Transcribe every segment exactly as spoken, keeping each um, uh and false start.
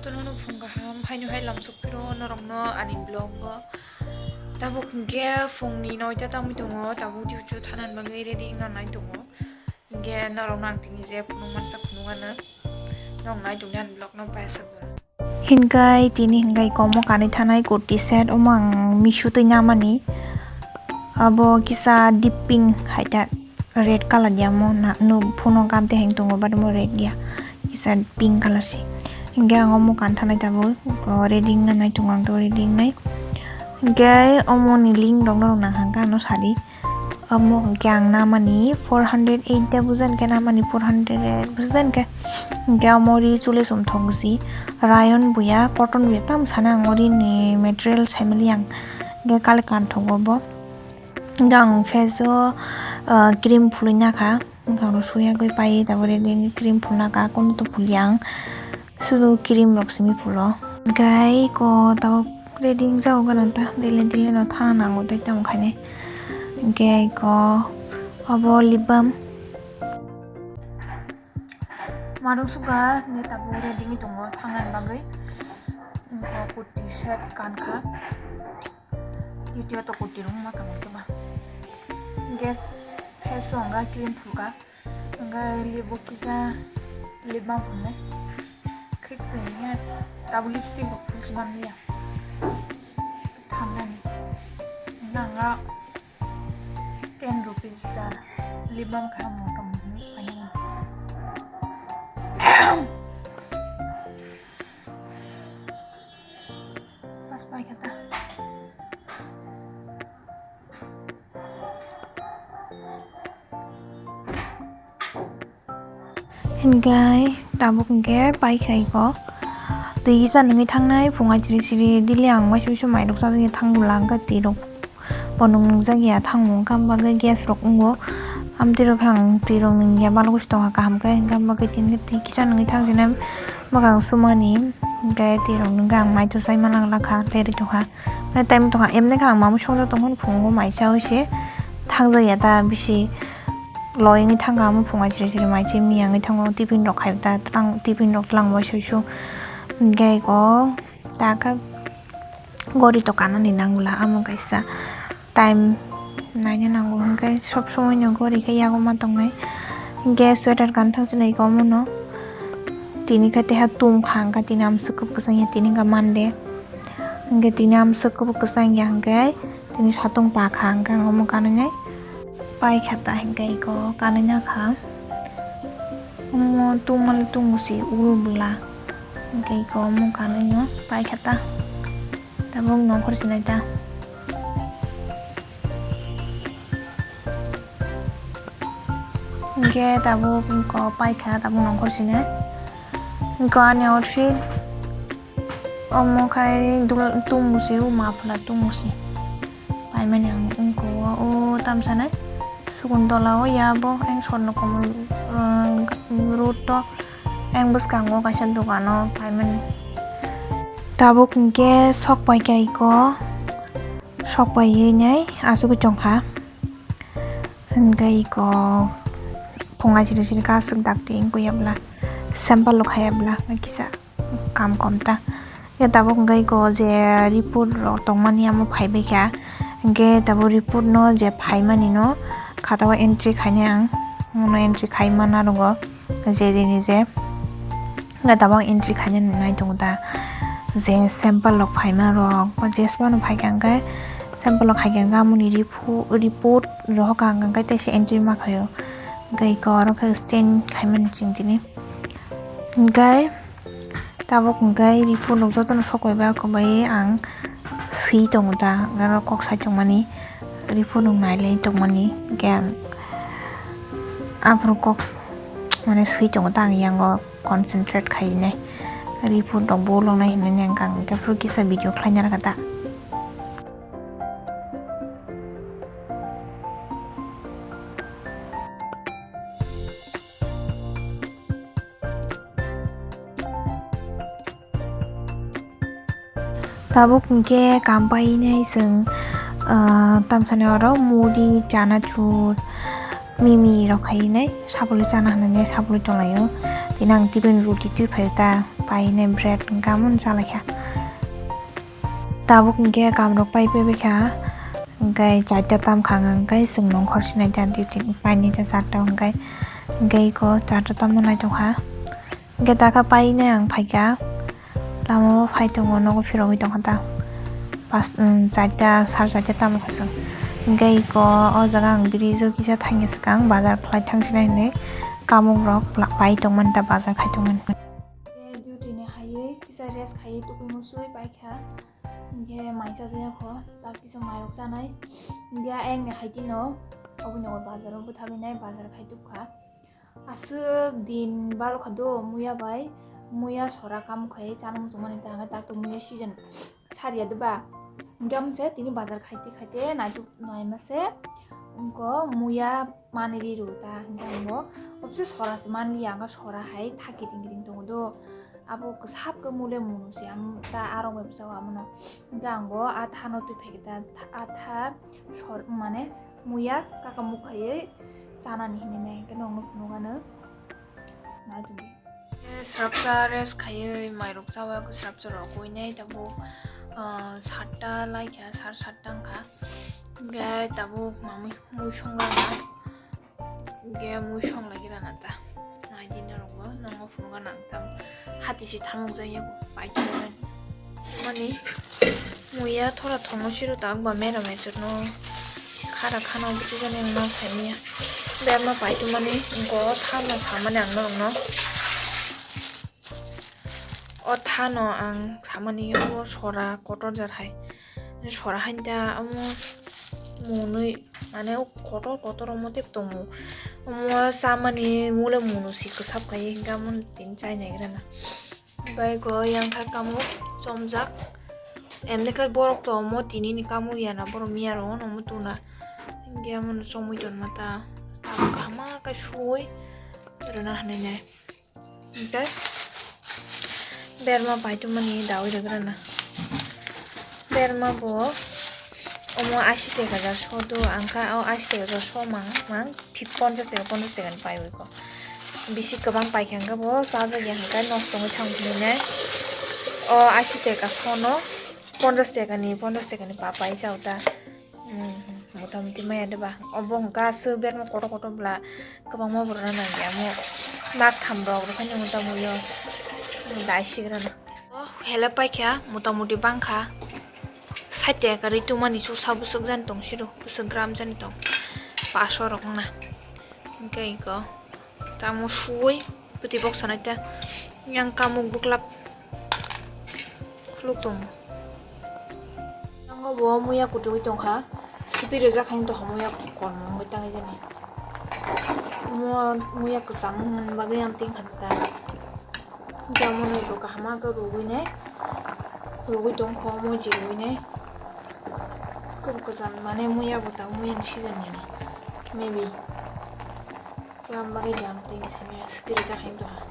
Tono no phung kaham, haino hai lamsok phiro norokno ani vlog o. Tabuk hwnkhe phungni noita tangwi tongo, tabuk duty thanani bagwi ready wngna nai tongo. Hwnkhe norokno ang tini je phunuk mansa phunuk ano. Norok nai tongdi ani vlog no paisa. Hinkai tini hinkai komo kanwi thanai kurti set omo ang Meesho twi namani. Abo kisa deep pink hai ta. Red colour ya mo na, no, phone o gam tei heng tongo, but mo red ya, kisa pink colour se. Hingke ang omo kanthanai tabuk, o, ready wngna nai tongo ang tabuk ready wngnai. Hingke omo ni link rok norok nang hangka ano sadi. Omo hingke ang namani four hundred eight de bujan ke namani four hundred bujan ke. Hingke omo ri chule sum thong si rayon buya, cotton buya tam sana ang ori ni material saimali ang. Hingke kali kanthogo bo. Hingke ang face o, ah, cream phulwi nakha, wngkha rw suyagwi pai, tabore cream phulnakha, kunu to phulia ang, sudu cream rok simi phulo. Hingke aiko tabuk ready wngjago gana ta, daily daily no thana nango tei tamo khainai. Hingke aiko obo lip balm. Marung suga ne tabuk ready wngwi tongo thangnani bagwi. Wngkha kurti set kankha. Duty o to kurti rok ma tongwi khe ba. Hingke face o hwnga cream phulka. Hwnga lip o kisa lip balm phulnai. Khik phulnai ya. Tabuk lipstick rok phulsi manliya. Thangnani. Hwnga hwnga ten rupees da lip balm kha motom hwnwi painani. Pas pai kha ta. Hingke tabuk hingke pai kha iko. Twi kisa nungwi thangnai phung ai chiri chiri daily ang waisa waisa mai rok chajakya thang bwla hingke twi rok bo nung nungjak ya thangmung hingke bagwi gas rok wngo. Amtwi rok ang twi rok nungya balok se tongkha kaham khe hingke bagwi tini twi kisa nungwi thang sinai bwkang sumani hingke twi rok nungkhe ang mai to chai manlak lakha leri tongkha. Mane time tongkha emni khe ang mamwi songjak tongkha phungo mai chawi se thangjakya ta bisi loi wngwi thangkha omo phunga chiri chiri mai chimni wngwi thango tiffin rok khai ta tlang tiffin rok tlang bo sui su hingke eko ta khe gori to kanani nangla amo kaisa time naina nango hingke sob somoi no gori khe yago ma tongnai hingke sweater kan thang sinai eko omo no tini khe teha tum kha hingke tini amswk kwbwk kwchang ya tini hingke Monday. Hingke tini amswk kwbwk kwchang ya hingke tini satung pa kha hingke ang omo kanwi nai pai kha ta hingke eko kanwi na kha. Omo tungmani tungsi ul bwla hingke eko omo kanwi no pai kha ta tabuk nongkhor sinai ta. Hingke tabuk eko pai kha tabuk nongkhor sinai eko ani outfit. Omo khai dul-, tungmusi, o mafla tungmusi. Paimani ang wngkha o, o tamsa nai. Sukun tola o ya bo, ang sorno komol, um, road to, ang bwskango kaisa dogan o paimani. Tabuk hingke sok pai kha iko, sok pai ye nai, asugwi tongkha. Hingke iko phunga siri siri kasuk dakti wngkha ya bwla, sample rok khaya bwla, kisa. Kam kom ta. Ya tabuk hingke iko je report rok tongmani amo phaibai kha. Hingke tabuk report no je phaimani no khatao entry khainai ang. Mono entry khai mana rogo je dini je. Hingke tabuk entry khainani nai tongo ta. Je sample rok phaima rok, o je sma no phaikha hingke sample rok khaikha hingke amoni repho-, report rohorkha hingke teisa entry ma khaio. Hingke iko oro khe stain khaimani chwng tini. Hingke Tabuk hingke report rok jotono sok bai ba kwbai ang swi tongo ta, oro kok sai tongmani, report rok nailai tongmani, hingke ang aphuru kok mane swi tongo ta, ang yango concentrate khainai, report rok boloknai hinwi ang hingke aphuru kisa video khlaina rwkha ta. Tabuk hingke kam painai chwng, ah, tamsani oro muri, chanachur, mimi rok khainai, sabulwi chana hinwi sabulwi tonglaio. Tini ang tibini ruti twi phaio ta, Paine bread hwnkhe amon chalaikha. Tabuk hwnkhe kamrok pai paibaikha. Hwnkhe charta tamkha hwnkhe chwng nongkhor sinai ta duty painai ta charta hwnkhe. Hwnkhe iko charta tamna naitokha. Hwnkhe dakha painai ang phaikha. Lamao phai tongo, nogo phirogwi tongkha ta. Pas, um, charta, sar charta tamo kha chwng. Hwnkhe iko o jaga ang bridge o kisa thangya swkang bazar khlai thangsinai hinwi kamungrok pla-, pai tongmani ta bazar khai tongmani. Duty ni haiwi kisa rest khaiwi tubui musui paikha. Hwnkhe mai chajaya kho, ta kisa mairok chanai. Hwnkhe ayang ni hai tino, oboni bazar o bwthagwi nai bazar khai tubkha. Aswk din balo kha do muya bai, muya sora kamu khai chana muchungmani ta hwnkhai tak to muya season sariya de ba. Hwnkhe amo se tini bazar khaite khaite naituk naima se wngkha muya manwi ri rw ta hwnkhe ang bo obse sora se manliya, ang sora hai thak kiting kiting tongo do. Abo kwsap khe mole munu se, amo ta arok bai bwsao amono. Hwnkhe ang bo a thano twi phai khe ta, a tha sor mane muya kaka mukhaiwi chanani hinwi nai hwnkhe nokno phunukgano nai tongdi. Srapsa rest khaiwi mairok chawi, srapsa rok winai tabuk, ah, satta laikha, sar satta wngkha. Hwnkhe tabuk mamwi mui songrana. Hwnkhe mui songlai rana ta. Naidi norokbo, nongo phunukgana ang tam. Hati se thamuk jaya bo, pai tongmani. Mani, muya thora thongno siro tak ba mera mai chwrno khara khana bwtwi jani no saimanya. Berma pai tongmani, go thano samani ang norokno. O thano ang samani o sora kotor jar hai. Sora hain ta omo munui mane o kotor kotor omo tep tongo. Omo chamani mole munu si kwsap khai hingke amo tini chai nai rana. Bai go yang kha kamuk chomjak. Emni khe borok to omo tini ni kamuk ya na borok miya rok no omo tuna. Hingke amo no chomui ton ma ta. Tabuk kaham khe sui rwna hinui nai. Hingke berma paitwmani dawi rwgrana. Berma bo omo ashi teka ja so do, ang kha o ashi teka ja so mang, mang phip-, ponchash teka, ponchash teka ni paiwi ko. Bisi kwbang paikha hwnkhe bo chajak ya hwnkhe nosto wngwi thang hinui nai. O ashi teka so no ponchash teka ni, ponchash teka ni pa pai chao ta. Hmm, motamoti maya de ba. Obo hwnkha aswk berma kotor kotor bwla kwbangma borok rw nang ya mo. Mak tham rok rw phano motamoti o dai sigrana. Oh, hele paikha motamoti bangkha. Side ka ri tumani susa bwswk jani tong siro. Bwswk gram jani tong. Paso rok wngna. Hingke iko. Tamo suwi bwtwi bok sanai ta. Yang kamuk bwklap khuluk tongo. Yang bo muya kutugwi tongkha. Swtwi rijak hai tongkha muya kormo wngwi tangwi jani. Mu-, muya kwcham wngmani bagwi ang tingkha ta. Hingke omo no bo kaham khe rugwi nai. Rugwi tongkha omo je rugwi nai. Kwcham mane muya bo tang muya ni season ya. Maybe. Yang bagwi jam twi samya swtwi rijak hai tongha.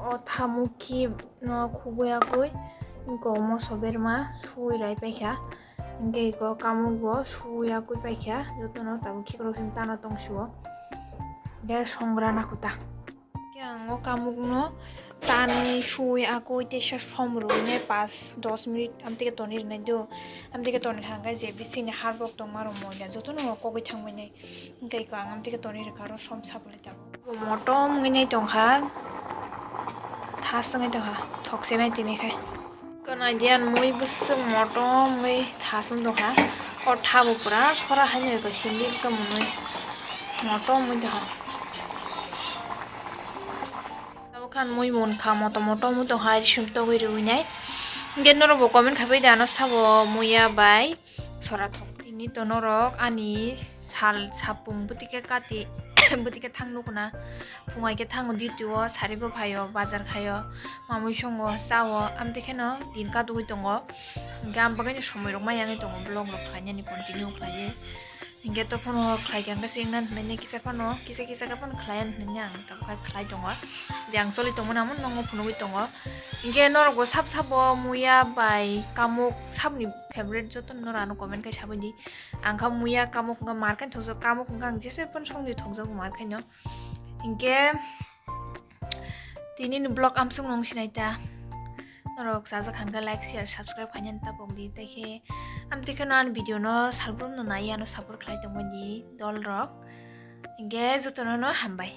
O thamuk khi no khugwi agwi, hingke o moso berma sui rai paikha, hingke iko kamuk bo sui agwi paikha, jotono tabuk khikrok simi tana tong sio, hingke songra nakhuta. Hingke ang o kamuk no tanwi sui agwi teisa som rwui nai, pas dos minute amtwi khe tonwi rwnai do, amtwi khe tonwi kha hingke je bisini harbok tongma rok moila jotono kogwi thangbai nai. Hingke iko ang amtwi khe tonwi rwkha aro som sabulai tabuk. Motom wngwi nai tongkha. Thas wngwi tongkha. Thokse nai tini khai. Kanai diyan mui bwswk motom wngwi thas wng tongkha. O thabo pura sora haino iko sindi iko mwnwi. Motom wngwi tongkha. Tabuk khan mui munkha motom motom wngwi tongkha risum togwi rwui nai. Hingke norokbo comment khaibai de ano sabo muya bai. Sora thok. Tini to norok ani sal sapung bwtwi khe kati bwtwi khe thang nukuna. Phung hai khe thango duty o, sari go phaio, bazar khaio, mamui songo, chao, amtwi kheno din kadugwi tongo. Hingke ang bagwino somoi rok ma yangwi tongo, vlog rok khlainani continue khlaiwi. Hingke to phano khlai khe ang khe se wngna hinwi kisa phano, kisa kisa khe phano khlai hinwi ang tamo khe khlai tongo. Je ang choli tongmani amo nongo phunugwi tongo. Hingke norokbo sab sabo muya bai kamuk sabni favorite joto norok ano comment khai sabaidi. Ang kha muya kamuk wngkha mar khai thokjak, kamuk wngkha ang jese phano songni thokjago mar khaino. Hingke Tini ni vlog amsung nung sinai ta. Norok chajak hangkhe like, share, subscribe khaina tapok di. Tei khe amtwi kheno ani video no salbrum no nai ano support khlai tongmani dol rok. Hingkhe jotono no hambai.